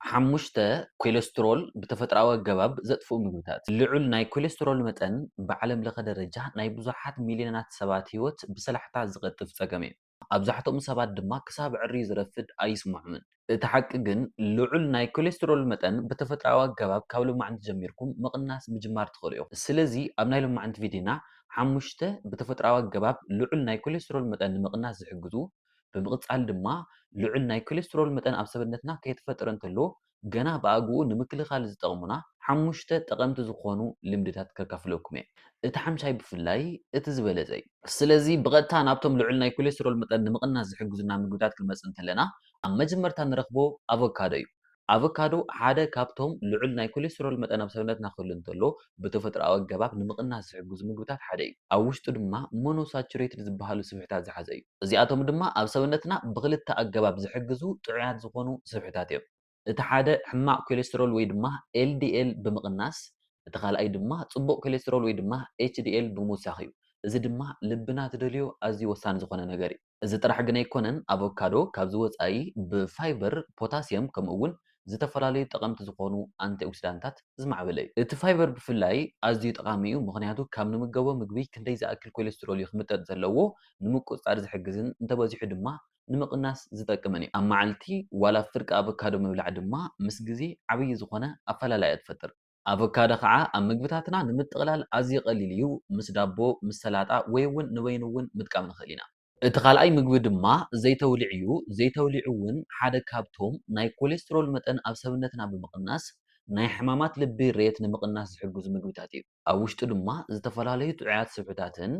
ሓሙሽተ፣ ኮሌስትሮል ብተፈጥሮኣዊ ኣገባብ ዘጥፍኡ ምግብታት። ልዑል ናይ ኮሌስትሮል መጠን ብዓለም ለኸ ደረጃ ናይ ብዙሓት ሚልዮናት ሰባት ህይወት ብሰላሕታ ዝቐጥፍ ጸገም እዩ። ኣብዛሕትኦም ሰባት ድማ ክሳብ ዕሪ ዝረፍድ ኣይስምዖምን። እቲ ሓቂ ግን፣ ልዑል ናይ ኮሌስትሮል መጠን ብተፈጥሮኣዊ ኣገባብ ካብ ሎማዕንቲ ጀሚርኩም ምቕናስ ምጅማር ትኽእሉ ኢኹም። ስለዚ ኣብ ናይ ሎማዕንቲ ቪድዮና ሓሙሽተ ብተፈጥሮኣዊ ኣገባብ ልዑል ናይ ኮሌስትሮል መጠን ንምቕናስ ዝሕግዙ፣ ብምቕጻል ድማ ልዑል ናይ ኮሌስትሮል መጠን ኣብ ሰብነትና ከይተፈጠረ እንተሎ ገና ብኣግኡ ንምክልኻል ዝጠቕሙና ሓሙሽተ ጠቐምቲ ዝኾኑ ልምድታት ከካፍለኩም እየ። እቲ ሓምሻይ ብፍላይ እቲ ዝበለጸ እዩ። ስለዚ ብቐጥታ ናብቶም ልዑል ናይ ኮሌስትሮል መጠን ንምቕናስ ዝሕግዙና ምግብታት ክንመጽእ እንተለና፣ ኣብ መጀመርታ ንረኽቦ ኣቮካዶ እዩ። ኣቮካዶ ሓደ ካብቶም ልዑል ናይ ኮሌስትሮል መጠን ኣብ ሰብነትና ክህሉ እንተሎ ብተፈጥሮኣዊ ኣገባብ ንምቕናስ ዝሕግዙ ምግብታት ሓደ እዩ። ኣብ ውሽጡ ድማ ሞኖሳቹሬትድ ዝበሃሉ ስብሕታት ዝሓዘ እዩ። እዚኣቶም ድማ ኣብ ሰብነትና ብኽልተ ኣገባብ ዝሕግዙ ጥዑያት ዝኾኑ ስብሕታት እዮም። እቲ ሓደ ሕማቕ ኮሌስትሮል ወይ ድማ ኤልዲኤል ብምቕናስ፣ እቲ ካልኣይ ድማ ጽቡቕ ኮሌስትሮል ወይ ድማ ኤችዲኤል ብምውሳኽ እዩ። እዚ ድማ ልብና ትደልዮ ኣዝዩ ወሳኒ ዝኾነ ነገር እዩ። እዚ ጥራሕ ግን ኣይኮነን፣ ኣቮካዶ ካብዚ ወጻኢ ብፋይበር፣ ፖታስየም ከምኡ እውን ዝተፈላለዩ ጠቐምቲ ዝኾኑ ኣንቲኦክሲዳንታት ዝማዕበለ እዩ። እቲ ፋይበር ብፍላይ ኣዝዩ ጠቓሚ እዩ፣ ምኽንያቱ ካብ ንምገቦ ምግቢ ክንደይ ዝኣክል ኮሌስትሮል እዩ ክምጠጥ ዘለዎ ንምቁጽጻር ዝሕግዝን እንተበዚሑ ድማ ንምቕናስ ዝጠቅምን እዩ። ኣብ መዓልቲ ዋላ ፍርቂ ኣቮካዶ ምብላዕ ድማ ምስ ግዜ ዓብዪ ዝኾነ ኣፈላላያ ትፈጥር። ኣቮካዶ ከዓ ኣብ ምግብታትና ንምጥቕላል ኣዝዩ ቀሊል እዩ። ምስ ዳቦ፣ ምስ ሰላጣ ወይ እውን ንበይኑ እውን ምጥቃም ንኽእል ኢና። እቲ ካልኣይ ምግቢ ድማ ዘይተውሊዕ እዩ። ዘይተውሊዕ እውን ሓደ ካብቶም ናይ ኮሌስትሮል መጠን ኣብ ሰብነትና ብምቕናስ ናይ ሕማማት ልቢ ሬት ንምቕናስ ዝሕግዙ ምግብታት እዩ። ኣብ ውሽጡ ድማ ዝተፈላለዩ ጥዑያት ስብሕታትን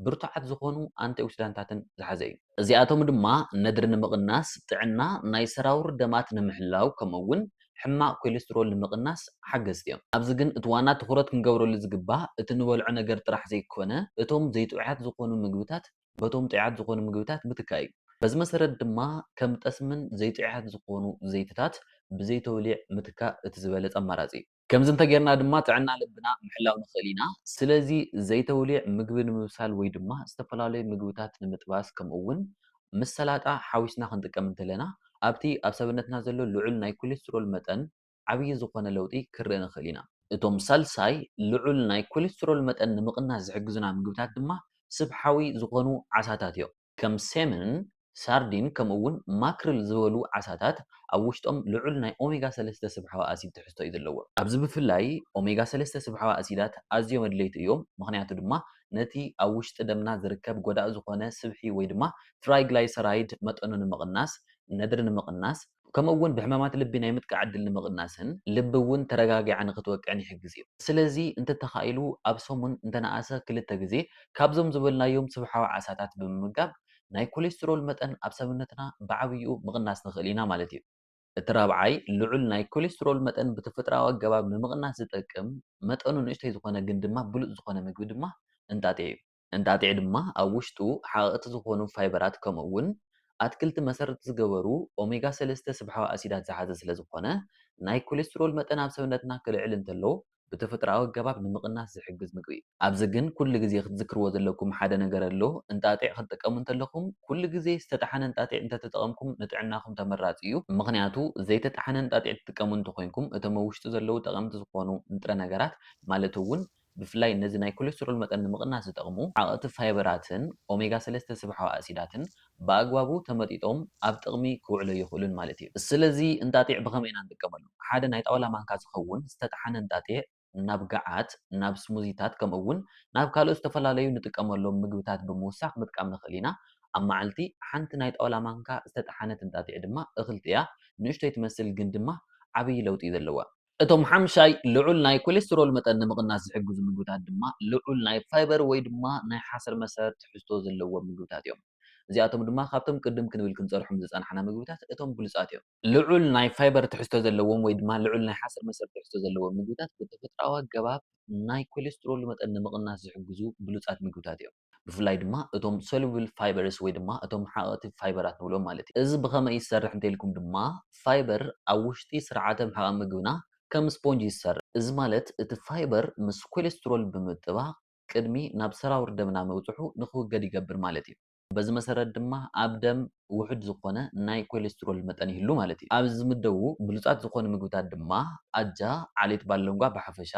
ብርቱዓት ዝኾኑ ኣንቲኦክሲዳንታትን ዝሓዘ እዩ። እዚኣቶም ድማ ነድሪ ንምቕናስ፣ ጥዕና ናይ ሰራውር ደማት ንምሕላው፣ ከምኡ እውን ሕማቕ ኮሌስትሮል ንምቕናስ ሓገዝቲ እዮም። ኣብዚ ግን እቲ ዋና ትኹረት ክንገብረሉ ዝግባእ እቲ ንበልዖ ነገር ጥራሕ ዘይኮነ፣ እቶም ዘይጥዑያት ዝኾኑ ምግብታት በቶም ጥዑያት ዝኾኑ ምግብታት ምትካእ እዩ። በዚ መሰረት ድማ ከም ጠስምን ዘይጥዑያት ዝኾኑ ዘይትታት ብዘይተውሊዕ ምትካእ እቲ ዝበለጸ ኣማራጺ እዩ። ከምዚ እንተጌርና ድማ ጥዕና ልብና ምሕላው ንኽእል ኢና። ስለዚ ዘይተውሊዕ ምግቢ ንምብሳል ወይ ድማ ዝተፈላለዩ ምግብታት ንምጥባስ ከምኡ እውን ምስ ሰላጣ ሓዊስና ክንጥቀም እንተለና ኣብቲ ኣብ ሰብነትና ዘሎ ልዑል ናይ ኮሌስትሮል መጠን ዓብዪ ዝኾነ ለውጢ ክንርኢ ንኽእል ኢና። እቶም ሳልሳይ ልዑል ናይ ኮሌስትሮል መጠን ንምቕናስ ዝሕግዙና ምግብታት ድማ ስብ ሓዊ ዝኾኑ ዓሳታት እዮም። ከም ሴመን፣ ሳርዲን ከምኡ እውን ማክሪል ዝበሉ ዓሳታት ኣብ ውሽጦም ልዑል ናይ ኦሜጋ ሰለስተ ስብሓዊ ኣሲድ ትሕዝቶ እዩ ዘለዎም። ኣብዚ ብፍላይ ኦሜጋ ሰለስተ ስብሓዊ ኣሲዳት ኣዝዮም ኣድለይቲ እዮም፣ ምኽንያቱ ድማ ነቲ ኣብ ውሽጢ ደምና ዝርከብ ጎዳኢ ዝኾነ ስብሒ ወይ ድማ ትራይግላይሰራይድ መጠኑ ንምቕናስ፣ ነድሪ ንምቕናስ፣ ከምኡ እውን ብሕማማት ልቢ ናይ ምጥቃዕ ዕድል ንምቕናስን ልቢ እውን ተረጋጊዓ ንክትወቅዕን ይሕግዝ እዩ። ስለዚ እንተተኻኢሉ ኣብ ሰሙን እንተነኣሰ ክልተ ግዜ ካብዞም ዝበልናዮም ስብሓዊ ዓሳታት ብምምጋብ ናይ ኮሌስትሮል መጠን ኣብ ሰብነትና ብዓብይኡ ምቕናስ ንኽእል ኢና ማለት እዩ። እቲ ራብዓይ ልዑል ናይ ኮሌስትሮል መጠን ብተፈጥሮኣዊ ኣገባብ ንምቕናስ ዝጠቅም መጠኑ ንእሽተይ ዝኾነ ግን ድማ ብሉፅ ዝኾነ ምግቢ ድማ እንጣጢዕ እዩ። እንጣጢዕ ድማ ኣብ ውሽጡ ሓቐቕቲ ዝኾኑ ፋይበራት ከምኡ እውን ኣትክልቲ መሰረት ዝገበሩ ኦሜጋ ሰለስተ ስብሓዊ ኣሲዳት ዝሓዘ ስለ ዝኾነ ናይ ኮሌስትሮል መጠን ኣብ ሰብነትና ክልዕል እንተሎ ብተፈጥሮኣዊ ኣገባብ ንምቕናስ ዝሕግዝ ምግቢ እዩ። ኣብዚ ግን ኩሉ ግዜ ክትዝክርዎ ዘለኩም ሓደ ነገር ኣሎ። እንጣጢዕ ክትጥቀሙ እንተለኹም ኩሉ ግዜ ዝተጠሓነ እንጣጢዕ እንተተጠቐምኩም ንጥዕናኹም ተመራፂ እዩ። ምኽንያቱ ዘይተጠሓነ እንጣጢዕ ትጥቀሙ እንተኾይንኩም እቶም ኣብ ውሽጡ ዘለዉ ጠቐምቲ ዝኾኑ ንጥረ ነገራት ማለት እውን ብፍላይ ነዚ ናይ ኮሌስትሮል መጠን ንምቕናስ ዝጠቕሙ ሓቐቕቲ ፋይበራትን ኦሜጋ ሰለስተ ስብሓዊ ኣሲዳትን ብኣግባቡ ተመጢጦም ኣብ ጥቕሚ ክውዕሉ ኣይኽእሉን ማለት እዩ። ስለዚ እንጣጢዕ ብኸመይ ኢና ንጥቀመሉ? ሓደ ናይ ጣውላ ማንካ ዝኸውን ዝተጠሓነ እንጣጢዕ ናብ ገዓት፣ ናብ ስሙዚታት ከምኡ እውን ናብ ካልኦት ዝተፈላለዩ ንጥቀመሎም ምግብታት ብምውሳኽ ምጥቃም ንኽእል ኢና። ኣብ መዓልቲ ሓንቲ ናይ ጣውላ ማንካ ዝተጠሓነት እንጣጢዕ ድማ እኽልቲ እያ። ንእሽቶይ ትመስል ግን ድማ ዓብዪ ለውጢ እዩ ዘለዋ። እቶም ሓምሻይ ልዑል ናይ ኮሌስትሮል መጠን ንምቕናስ ዝሕግዙ ምግብታት ድማ ልዑል ናይ ፋይበር ወይ ድማ ናይ ሓሰር መሰረት ትሕዝቶ ዘለዎም ምግብታት እዮም። እዚኣቶም ድማ ካብቶም ቅድም ክንብል ክንጸርሖም ዝጸናሕና ምግብታት እቶም ብሉጻት እዮም። ልዑል ናይ ፋይበር ትሕዝቶ ዘለዎም ወይ ድማ ልዑል ናይ ሓሰር መሰረት ትሕዝቶ ዘለዎም ምግብታት ብተፈጥሮኣዊ ኣገባብ ናይ ኮሌስትሮል መጠን ንምቕናስ ዝሕግዙ ብሉጻት ምግብታት እዮም። ብፍላይ ድማ እቶም ሶሉብል ፋይበርስ ወይ ድማ እቶም ሓቐቕቲ ፋይበራት ንብሎም ማለት እዩ። እዚ ብኸመይ ይሰርሕ እንተኢልኩም ድማ ፋይበር ኣብ ውሽጢ ስርዓተ ምሕቓቕ ምግብና ከም ስፖንጅ ይሰርሕ። እዚ ማለት እቲ ፋይበር ምስ ኮሌስትሮል ብምጥባቕ ቅድሚ ናብ ሰራውር ደምና ምብጽሑ ንክውገድ ይገብር ማለት እዩ። በዚ መሰረት ድማ ኣብ ደም ውሑድ ዝኾነ ናይ ኮሌስትሮል መጠን ይህሉ ማለት እዩ። ኣብዚ ዝምደቡ ብሉጻት ዝኾኑ ምግብታት ድማ ኣጃ፣ ዓሌት ባለንጓ ብሓፈሻ፣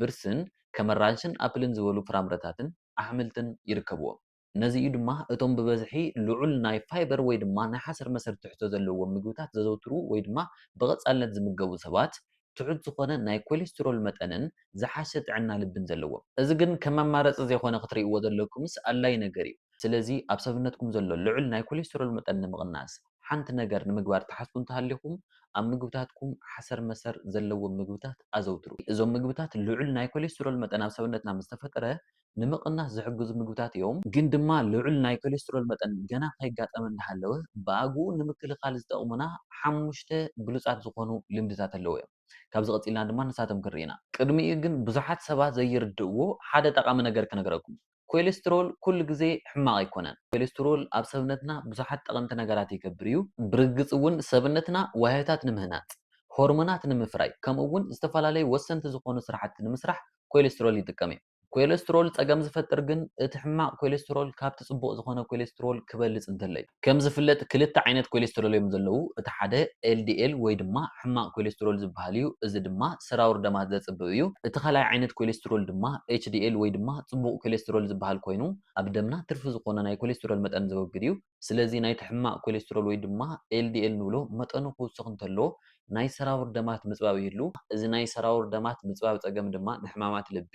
ብርስን፣ ከም ኣራንሽን ኣፕልን ዝበሉ ፍራምረታትን ኣሕምልትን ይርከብዎም። ነዚ እዩ ድማ እቶም ብበዝሒ ልዑል ናይ ፋይበር ወይ ድማ ናይ ሓሰር መሰር ትሕዝቶ ዘለዎም ምግብታት ዘዘውትሩ ወይ ድማ ብቐጻልነት ዝምገቡ ሰባት ትሑት ዝኾነ ናይ ኮሌስትሮል መጠንን ዝሓሸ ጥዕና ልብን ዘለዎም። እዚ ግን ከም ኣማራጺ ዘይኮነ ክትርእይዎ ዘለኩምስ ኣድላዪ ነገር እዩ። ስለዚ ኣብ ሰብነትኩም ዘሎ ልዑል ናይ ኮሌስትሮል መጠን ንምቕናስ ሓንቲ ነገር ንምግባር ትሓስቡ እንተሃሊኹም ኣብ ምግብታትኩም ሓሰር መሰር ዘለዎም ምግብታት ኣዘውትሩ። እዞም ምግብታት ልዑል ናይ ኮሌስትሮል መጠን ኣብ ሰብነትና ምስ ተፈጠረ ንምቕናስ ዝሕግዙ ምግብታት እዮም። ግን ድማ ልዑል ናይ ኮሌስትሮል መጠን ገና ከይጋጠመ እንዳሃለወ ብኣግኡ ንምክልኻል ዝጠቕሙና ሓሙሽተ ብሉጻት ዝኾኑ ልምድታት ኣለዉ እዮም። ካብዚ ቀጺልና ድማ ንሳቶም ክንርኢ ኢና። ቅድሚኡ ግን ብዙሓት ሰባት ዘይርድእዎ ሓደ ጠቓሚ ነገር ክነግረኩም። ኮሌስትሮል ኩሉ ግዜ ሕማቕ ኣይኮነን። ኮሌስትሮል ኣብ ሰብነትና ብዙሓት ጠቐምቲ ነገራት ይገብር እዩ። ብርግጽ እውን ሰብነትና ዋህዮታት ንምህናጽ፣ ሆርሞናት ንምፍራይ፣ ከምኡ እውን ዝተፈላለዩ ወሰንቲ ዝኾኑ ስራሕቲ ንምስራሕ ኮሌስትሮል ይጥቀም እዩ። ኮሌስትሮል ጸገም ዝፈጥር ግን እቲ ሕማቕ ኮሌስትሮል ካብቲ ጽቡቕ ዝኾነ ኮሌስትሮል ክበልጽ እንተሎ እዩ። ከም ዝፍለጥ ክልተ ዓይነት ኮሌስትሮል እዮም ዘለዉ። እቲ ሓደ ኤል ዲ ኤል ወይ ድማ ሕማቕ ኮሌስትሮል ዝበሃል እዩ። እዚ ድማ ሰራውር ደማት ዘጽብብ እዩ። እቲ ካልኣይ ዓይነት ኮሌስትሮል ድማ ኤች ዲ ኤል ወይ ድማ ጽቡቕ ኮሌስትሮል ዝበሃል ኮይኑ ኣብ ደምና ትርፊ ዝኾነ ናይ ኮሌስትሮል መጠን ዘወግድ እዩ። ስለዚ ናይቲ ሕማቕ ኮሌስትሮል ወይ ድማ ኤል ዲ ኤል ንብሎ መጠኑ ክውስኽ እንተሎ ናይ ሰራውር ደማት ምጽባብ ይህሉ። እዚ ናይ ሰራውር ደማት ምጽባብ ጸገም ድማ ንሕማማት ልቢ፣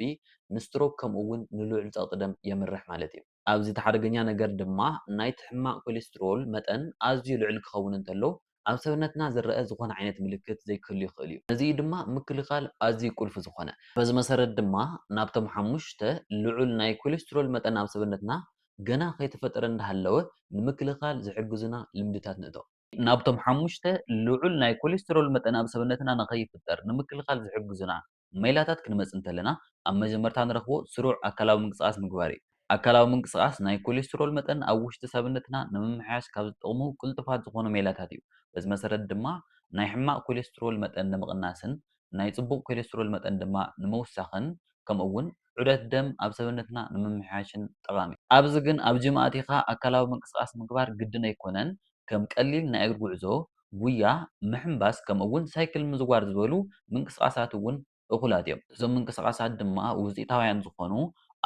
ንስትሮክ ከምኡ እውን ንልዑል ጸቕጢ ደም የምርሕ ማለት እዩ። ኣብዚ እቲ ሓደገኛ ነገር ድማ ናይቲ ሕማቕ ኮሌስትሮል መጠን ኣዝዩ ልዑል ክኸውን እንተሎ ኣብ ሰብነትና ዝረአ ዝኾነ ዓይነት ምልክት ዘይክህሉ ይኽእል እዩ። ነዚ እዩ ድማ ምክልኻል ኣዝዩ ቁልፊ ዝኾነ። በዚ መሰረት ድማ ናብቶም ሓሙሽተ ልዑል ናይ ኮሌስትሮል መጠን ኣብ ሰብነትና ገና ከይተፈጠረ እንዳሃለወ ንምክልኻል ዝሕግዙና ልምድታት ንእቶ። ናብቶም ሓሙሽተ ልዑል ናይ ኮሌስትሮል መጠን ኣብ ሰብነትና ንኸይፍጠር ንምክልኻል ዝሕግዙና ሜላታት ክንመጽእ እንተለና ኣብ መጀመርታ ንረኽቦ ስሩዕ ኣካላዊ ምንቅስቓስ ምግባር እዩ። ኣካላዊ ምንቅስቓስ ናይ ኮሌስትሮል መጠን ኣብ ውሽጢ ሰብነትና ንምምሕያሽ ካብ ዝጠቕሙ ቅልጡፋት ዝኾኑ ሜላታት እዩ። በዚ መሰረት ድማ ናይ ሕማቕ ኮሌስትሮል መጠን ንምቕናስን ናይ ጽቡቕ ኮሌስትሮል መጠን ድማ ንምውሳኽን ከምኡ እውን ዑደት ደም ኣብ ሰብነትና ንምምሕያሽን ጠቓሚ እዩ። ኣብዚ ግን ኣብ ጅም ኣቲኻ ኣካላዊ ምንቅስቓስ ምግባር ግድን ኣይኮነን። ከም ቀሊል ናይ እግሪ ጉዕዞ፣ ጉያ፣ ምሕንባስ ከምኡ እውን ሳይክል ምዝዋር ዝበሉ ምንቅስቓሳት እውን እኹላት እዮም። እዞም ምንቅስቓሳት ድማ ውፅኢታውያን ዝኾኑ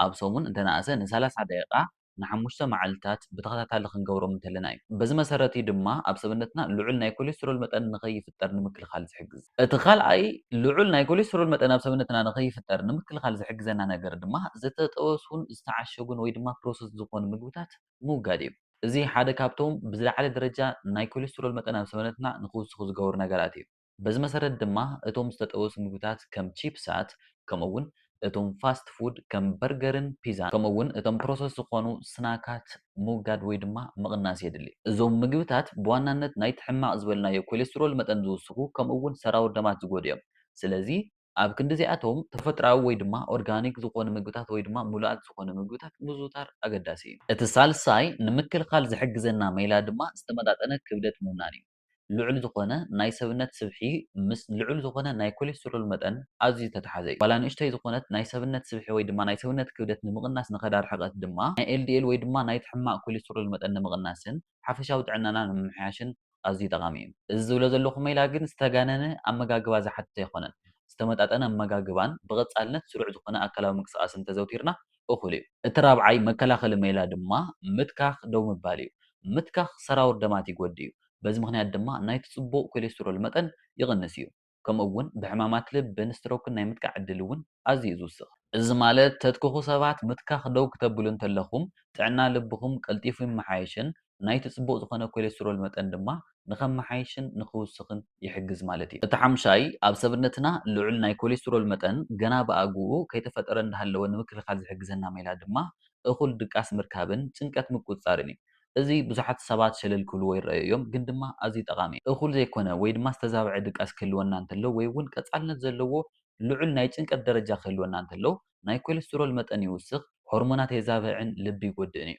ኣብ ሰሙን እንተነኣሰ ንሰላሳ ደቂቓ ንሓሙሽተ መዓልትታት ብተኸታታሊ ክንገብሮም እንተለና እዩ። በዚ መሰረት እዩ ድማ ኣብ ሰብነትና ልዑል ናይ ኮሌስትሮል መጠን ንኸይፍጠር ንምክልኻል ዝሕግዝ። እቲ ካልኣይ ልዑል ናይ ኮሌስትሮል መጠን ኣብ ሰብነትና ንኸይፍጠር ንምክልኻል ዝሕግዘና ነገር ድማ ዝተጠበሱን ዝተዓሸጉን ወይ ድማ ፕሮሰስ ዝኾኑ ምግብታት ምውጋድ እዩ። እዚ ሓደ ካብቶም ብዝለዓለ ደረጃ ናይ ኮሌስትሮል መጠን ኣብ ሰብነትና ንኽውስኹ ዝገብሩ ነገራት እዩ። በዚ መሰረት ድማ እቶም ዝተጠበሱ ምግብታት ከም ቺፕሳት ከምኡ እውን እቶም ፋስት ፉድ ከም በርገርን ፒዛን ከምኡ እውን እቶም ፕሮሰስ ዝኾኑ ስናካት ምውጋድ ወይ ድማ ምቕናስ የድሊ። እዞም ምግብታት ብዋናነት ናይቲ ሕማቕ ዝበልናዮ ኮሌስትሮል መጠን ዝውስኹ ከምኡ እውን ሰራውር ደማት ዝጎድኡ እዮም። ስለዚ ኣብ ክንዲ እዚኣቶም ተፈጥራዊ ወይ ድማ ኦርጋኒክ ዝኾኑ ምግብታት ወይ ድማ ምሉኣት ዝኾኑ ምግብታት ምዝውታር ኣገዳሲ እዩ። እቲ ሳልሳይ ንምክልኻል ዝሕግዘና ሜላ ድማ ዝተመጣጠነ ክብደት ምውናን እዩ። ልዑል ዝኾነ ናይ ሰብነት ስብሒ ምስ ልዑል ዝኾነ ናይ ኮሌስትሮል መጠን ኣዝዩ ዝተተሓዘ እዩ። ዋላ ንእሽተይ ዝኾነት ናይ ሰብነት ስብሒ ወይ ድማ ናይ ሰብነት ክብደት ንምቕናስ ንኸዳ ርሕቀት ድማ ናይ ኤል ዲ ኤል ወይ ድማ ናይቲ ሕማቕ ኮሌስትሮል መጠን ንምቕናስን ሓፈሻዊ ጥዕናና ንምምሕያሽን ኣዝዩ ጠቓሚ እዩ። እዚ ዝብሎ ዘለኹ ሜላ ግን ዝተጋነነ ኣመጋግባ ዝሓትት ኣይኮነን። ዝተመጣጠነ ኣመጋግባን ብቐጻልነት ስሩዕ ዝኾነ ኣካላዊ ምንቅስቓስን እንተዘውቲርና እኹል እዩ። እቲ ራብዓይ መከላኸሊ ሜላ ድማ ምትካኽ ደው ምባል እዩ። ምትካኽ ሰራውር ደማት ይጎድእ እዩ። በዚ ምኽንያት ድማ ናይቲ ጽቡቕ ኮሌስትሮል መጠን ይቕንስ እዩ። ከምኡ እውን ብሕማማት ልብን ስትሮክን ናይ ምጥቃዕ ዕድል እውን ኣዝዩ እዩ ዝውስኽ። እዚ ማለት ተትክኹ ሰባት ምትካኽ ደው ክተብሉ እንተለኹም ጥዕና ልብኹም ቀልጢፉ ይመሓየሽን ናይቲ ጽቡቕ ዝኾነ ኮሌስትሮል መጠን ድማ ንኸመሓይሽን ንኽውስኽን ይሕግዝ ማለት እዩ። እቲ ሓምሻይ ኣብ ሰብነትና ልዑል ናይ ኮሌስትሮል መጠን ገና ብኣግኡ ከይተፈጠረ እንዳሃለወ ንምክልኻል ዝሕግዘና ሜላ ድማ እኹል ድቃስ ምርካብን ጭንቀት ምቁጽጻርን እዩ። እዚ ብዙሓት ሰባት ሸለል ክብልዎ ይረኣዩ እዮም፣ ግን ድማ ኣዝዩ ጠቓሚ እዩ። እኹል ዘይኮነ ወይ ድማ ዝተዛብዐ ድቃስ ክህልወና እንተሎ ወይ እውን ቀጻልነት ዘለዎ ልዑል ናይ ጭንቀት ደረጃ ክህልወና እንተሎ ናይ ኮሌስትሮል መጠን ይውስኽ፣ ሆርሞናት የዛብዕን ልቢ ይጎድእን እዩ።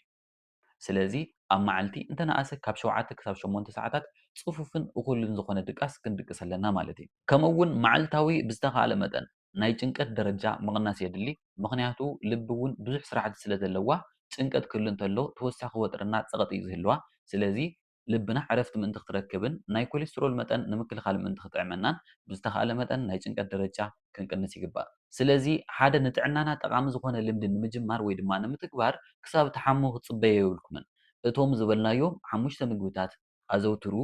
ስለዚ ኣብ መዓልቲ እንተነኣሰ ካብ ሸውዓተ ክሳብ ሸሞንተ ሰዓታት ጽፉፍን እኹልን ዝኾነ ድቃስ ክንድቅስ ኣለና ማለት እዩ። ከምኡ እውን መዓልታዊ ብዝተኻእለ መጠን ናይ ጭንቀት ደረጃ ምቕናስ የድሊ፣ ምኽንያቱ ልቢ እውን ብዙሕ ስራሕቲ ስለ ዘለዋ ጭንቀት ክህሉ እንተሎ ተወሳኺ ወጥርና ጸቕጢ እዩ ዝህልዋ። ስለዚ ልብና ዕረፍቲ ምእንቲ ክትረክብን ናይ ኮሌስትሮል መጠን ንምክልኻል ምእንቲ ክጥዕመናን ብዝተኻእለ መጠን ናይ ጭንቀት ደረጃ ክንቅንስ ይግባእ። ስለዚ ሓደ ንጥዕናና ጠቓሚ ዝኾነ ልምዲ ንምጅማር ወይ ድማ ንምትግባር ክሳብ ትሓሙ ክትጽበዩ የብልኩምን። እቶም ዝበልናዮም ሓሙሽተ ምግብታት ኣዘውትሩ።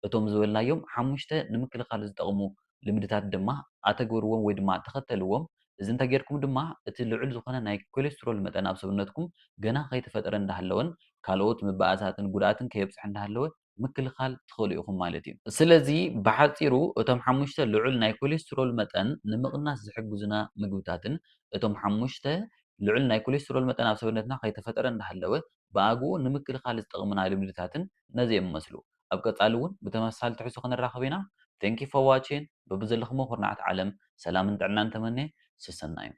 እቶም ዝበልናዮም ሓሙሽተ ንምክልኻል ዝጠቕሙ ልምድታት ድማ ኣተግብርዎም ወይ ድማ ተኸተልዎም። እዚ እንተጌርኩም ድማ እቲ ልዑል ዝኾነ ናይ ኮሌስትሮል መጠን ኣብ ሰብነትኩም ገና ከይተፈጠረ እንዳሃለወን ካልኦት ምብኣሳትን ጉድኣትን ከየብፅሕ እንዳሃለወ ምክልኻል ትኽእሉ ኢኹም ማለት እዩ። ስለዚ ብሓፂሩ እቶም ሓሙሽተ ልዑል ናይ ኮሌስትሮል መጠን ንምቕናስ ዝሕግዙና ምግብታትን እቶም ሓሙሽተ ልዑል ናይ ኮሌስትሮል መጠን ኣብ ሰብነትና ከይተፈጠረ እንዳሃለወ ብኣግኡ ንምክልኻል ዝጠቕሙና ልምድታትን ነዚኦም ይመስሉ። ኣብ ቀፃሊ እውን ብተመሳሳሊ ትሕዝቶ ክንራኸብ ኢና። Thank you for watching። በብዘለኹሞ ኩርናዓት ዓለም ሰላምን ጥዕናን ተመንየ። ሰሰናዩ።